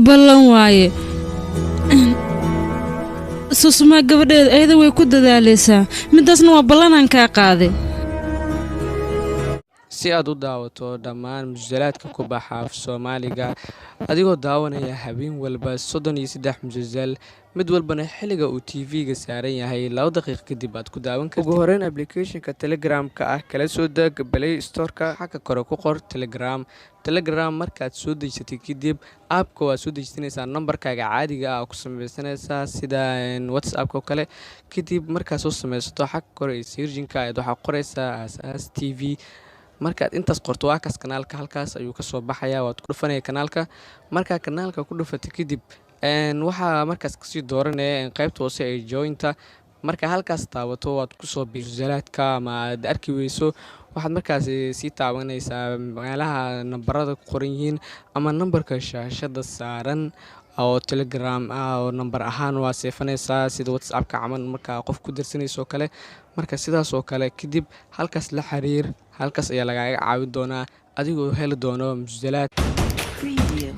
Ballan waaye. Susumaa gabadheeda ayada way ku dadaalaysaa midaasna, waa ballanaan kaa qaaday. Si aad u daawato dhammaan musalsalaadka ku baxa af Soomaaliga, adigoo daawanaya habeen walba 33 musalsal, mid walbana xilliga uu TV-ga saaran yahay 2 daqiiq kadib aad ku daawan kartid. Ugu horeyn, applicationka Telegramka ah kala soo deg Play Storeka. Xagga kore ku qor Telegram. Telegram markaad soo dejisatay kadib, appka waad soo dejisanaysaa, nambarkaaga caadiga ah ku sameysanaysaa sida WhatsAppka oo kale. Kadib markaad soo sameysato, xagga kore ee searchinka ayaad waxaa qoraysaa Aasaas TV. Markaad intaas qorto, waa kaas kanaalka, halkaas ayuu kasoo baxayaa. Waad ku dhufanaya kanaalka. Markaa kanaalka ku dhufatay kadib, waxaa markaas kasii dooranaya qaybta hoose ee jointa. Marka halkaas taabato, waad kusoo birsalaadka ama aad arki weyso, waxaad markaas sii taabanaysaa meelaha nambarada ku qoran yihiin ama nambarka shaashada saaran oo Telegram ah, oo nambar ahaan waa seefanaysaa sida WhatsAppka camal markaa qof ku dirsanayso oo kale. Marka sidaas oo kale kadib halkaas la xiriir, halkaas ayaa lagaaga caawin doonaa adigoo heli doono musalsalaad. Preview.